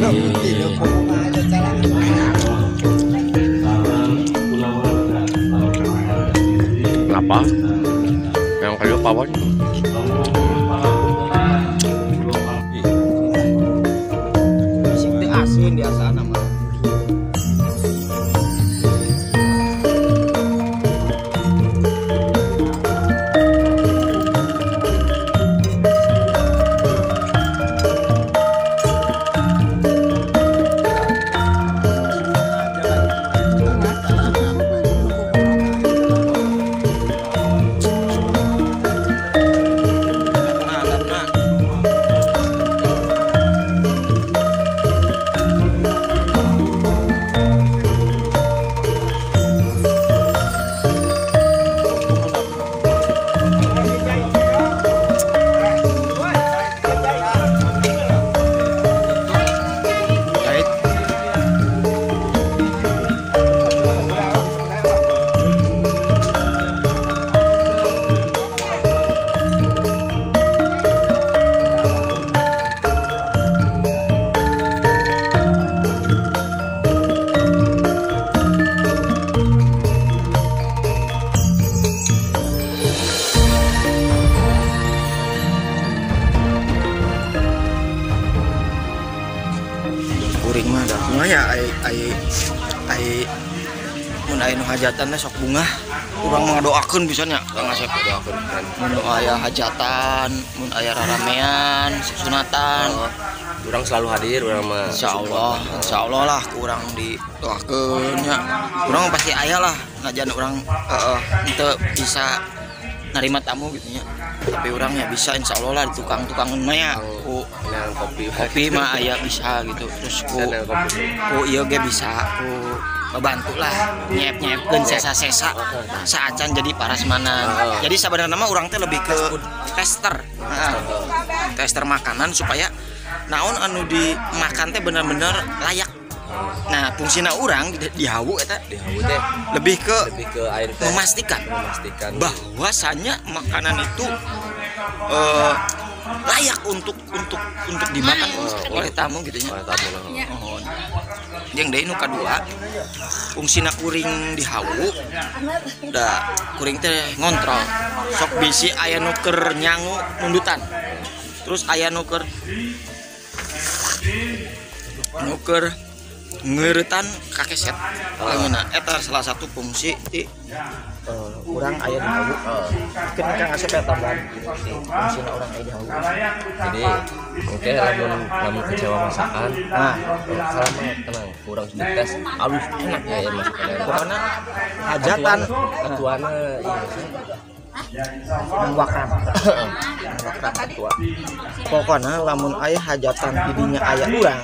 Kenapa? Yang kayu pawon. Asin biasa nama. Kuring mah da kumaha ya ai mun aya nu hajatan sok bungah urang mah ngadoakeun pisan nya Kang Asep doakeun mun aya hajatan mun aya raramean sunatan urang selalu hadir urang mah insyaallah lah kurang didoakeun nya urang pasti aya lah najan urang henteu bisa nerima tamu gitu nya tapi orangnya bisa insya Allah lah di tukang-tukangan mah ya ku kopi mah aya bisa gitu terus ku ieu ge bisa ku membantu lah nyiap-nyiapkeun sesa-sesa saacan jadi parasmanan. Jadi sabenerna mah urang teh lebih ke tester. Tester makanan supaya naon anu dimakan teh bener-bener layak. Nah, fungsina urang di hawu eta di hawu teh lebih ke air teh memastikan bahwasannya makanan itu layak untuk dimakan oleh tamu gitu nya. Oleh tamu lah. Oh. Jeung deui nu kadua, fungsina kuring di hawu da kuring teh ngontrol. Sok bisi aya nu keur nyangu nundutan. Terus aya nu keur ngeuretan kakeset. Lamun eta salah satu fungsi ti urang aya di hawu. Mungkin Kang Asep ya tambahan fungsina urang aya di hawu. Jadi oke lamun kecewa masakan, nah selama tenang kurang dites halus enak ya masakannya. Pokoknya hajatan ketuana iya wakram. Ketua. Pokoknya lamun aya hajatan tidinya aya urang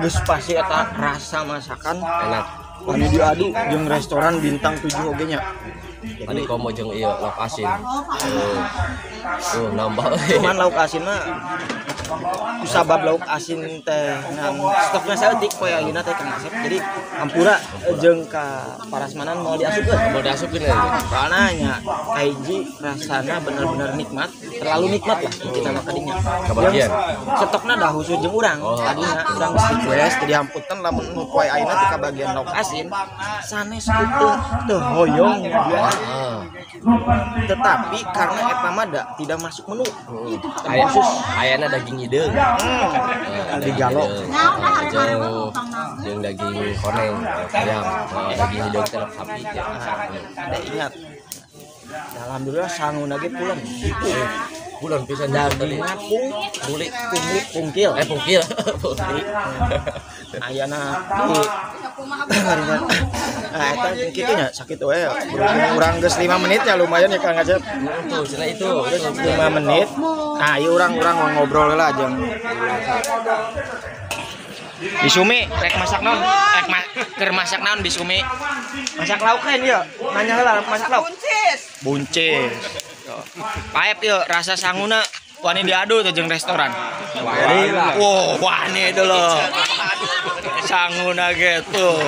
geus pasti eta rasa masakan enak. Wani diadu jeung restoran bintang 7 oge nya. Jadi komo jeung ieu lauk asin. Nambah. Cuman lauk asin mah kusabab lauk asin teh ngan stokna saeutik poe ayeuna teh Kang Asep. Jadi hampura jeung ka parasmanan mau diasupkeun. Mau diasupkeun ya. Soalna nya kahiji rasana bener-bener nikmat, terlalu nikmat lah kita mah kadinya. Kabagian. Stokna dah khusus jeung urang. Tadina urang geus request jadi hampunten lamun nu poe ayeuna teh kabagian lauk asin sanes kitu teu hoyong dia. Tetapi karena eta mah tidak masuk menu. Khusus ayana daging hideung. Daging galok. Jeung daging koneng, ayam, daging hideung teh sapi ya. Ada ingat. Alhamdulillah sanguna ge pulen. Pulen pisan dagingna pung pungkil. Pungkil. Ayana di nah eta kitu nya sakit we. Urang geus 5 menit ya lumayan ya Kang Asep. Tuh cenah itu 5 menit. Nah, ieu urang ngobrol lah jeung Bisumi rek masak naon? Rek keur masak naon Bisumi? Masak lauk kan ieu? Nanya heula masak lauk. Buncis. Buncis. Paep ieu rasa sanguna wani diadu tuh jeung restoran. Wani lah. Wow, wani dulu. Sanguna gitu.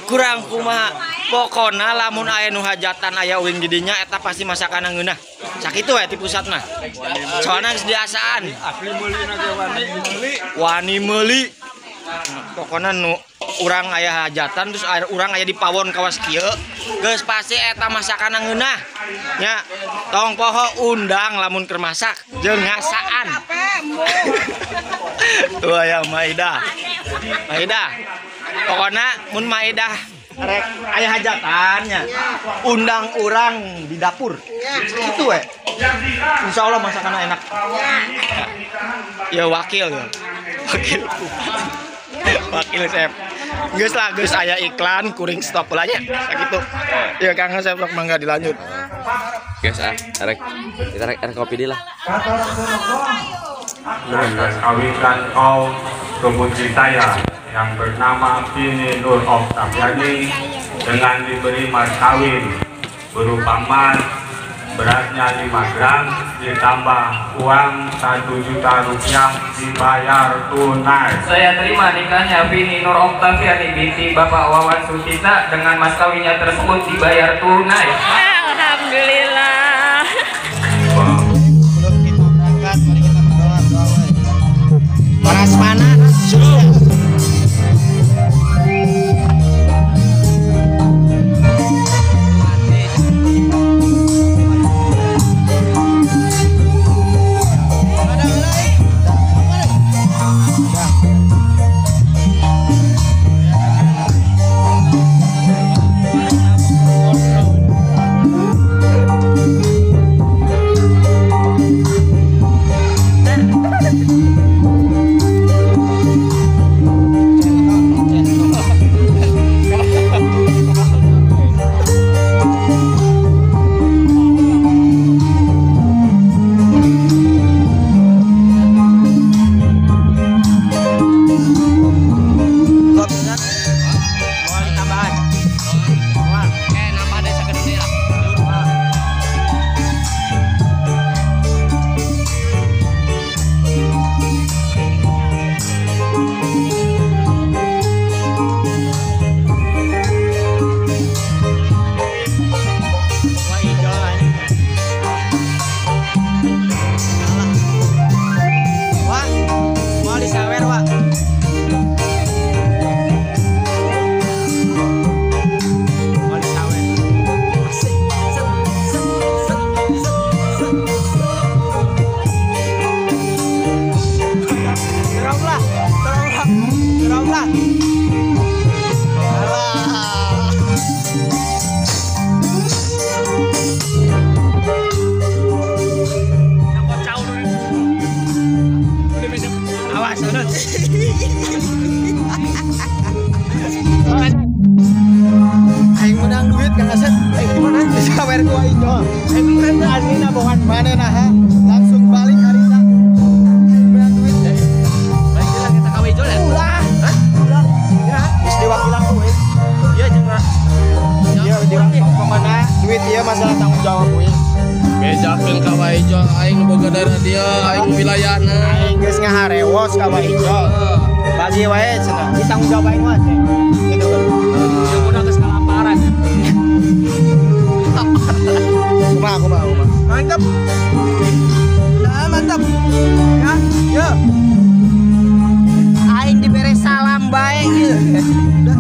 Kurang kumaha. Pokona lamun aya nu hajatan aya uing di dinya eta pasti masakan ngeunah. Sakitu we ti pusatna. Soalna geus diasaan. Asli meuli na ge wani meuli. Wani meuli. Pokona nu urang aya hajatan terus urang aya di pawon kawas kieu, geus pasti eta masakan ngeunah. Nya, tong poho undang lamun keur masak jeung ngasaan. Tuh aya Maidah. Maidah. Pokona mun Maidah rek aya hajatannya, undang urang di dapur. Gitu we. Insya Allah masakannya enak. Ya wakil ya. Wakil bupati. Wakil chef. Geus lah geus aya iklan kuring stop lah nya. Sakitu. Ya Kang Asep sok mangga dilanjut. Geus ah, rek kita rek kopi deui lah. Kawitan kaum putri saya yang bernama Vini Nur Oktaviani dengan diberi mas kawin berupa emas beratnya 5 gram ditambah uang 1 juta rupiah dibayar tunai. Saya terima nikahnya Vini Nur Oktaviani binti Bapak Wawan Sutisna dengan mas kawinnya tersebut dibayar tunai. Alhamdulillah. Sebelum kita berangkat, mari kita berdoa, doa. Prasmanan sukses. Aing menang duit Kang Asep. Gimana? Disawer ku aing doang. Aing menang aslina bohongan maneh nah. Langsung balik harita. Aing menang duit. Balik lah kita ka Wijol ya. Ulah. Hah? Ulah. Ya, geus diwakilan ku euy. Ieu jeung ieu diwakilan pokona duit ieu masalah tanggung jawab euy. Bejakeun ka Wijol aing nu boga daerah dieu, aing wilayahna. Aing geus ngaharewos ka Wijol. Bagi wae cenah, di tanggung jawab aing mah gitu kan. Yang udah geus kalaparan. Kumaha kumaha kumaha. Mantap. Nah, mantap. Ya, yo. Aing dibere salam bae ieu. Udah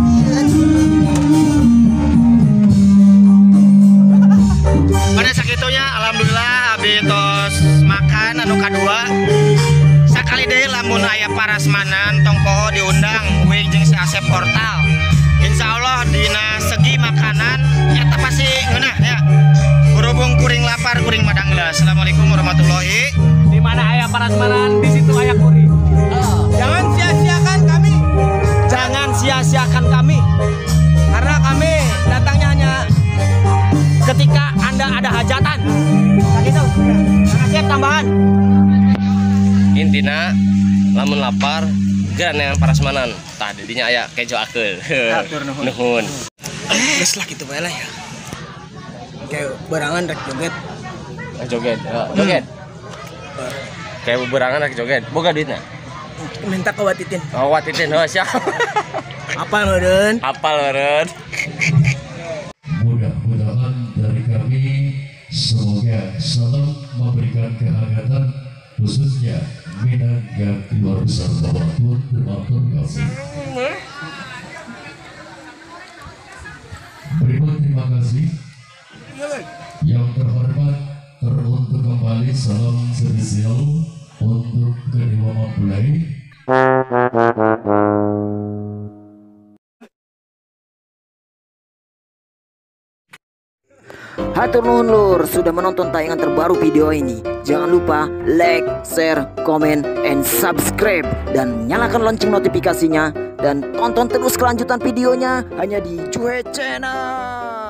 Pada sakitunya alhamdulillah abi tos makan anu kadua. Sakali deui lamun aya parasmanan tong poho diundang uing jeung si Asep Portal. Insyaallah dina segi makanan eta pasti ngeunah ya. Berhubung kuring lapar kuring madang gelas. Assalamualaikum warahmatullahi. Di mana aya parasmanan di situ aya kuring. Jangan sia-siakan kami. Jangan sia-siakan kami. Karena kami datangnya hanya ketika Anda ada hajatan. Sakitu. Siap tambahan. Intina lamun lapar geura neangan parasmanan. Tah didinya aya kejo akeul. Hatur nuhun. Nuhun. Geus lah kitu bae lah ya. Kayak berangan rek joget. Joget. Joget. Kayak berangan rek joget. Boga duitna? Minta ke Watitin. Oh, Watitin. Oh, siap. Apal meureun? Apal meureun. Mudah-mudahan dari kami semoga selalu memberikan kehangatan khususnya Minangka keluarga besar Bapak terima kasih. Berikut terima kasih yang terhormat teruntuk kembali salam spesial untuk kedua mempelai. Hatur nuhun lur sudah menonton tayangan terbaru video ini. Jangan lupa like, share, comment, and subscribe. Dan nyalakan lonceng notifikasinya. Dan tonton terus kelanjutan videonya hanya di Juhe Channel.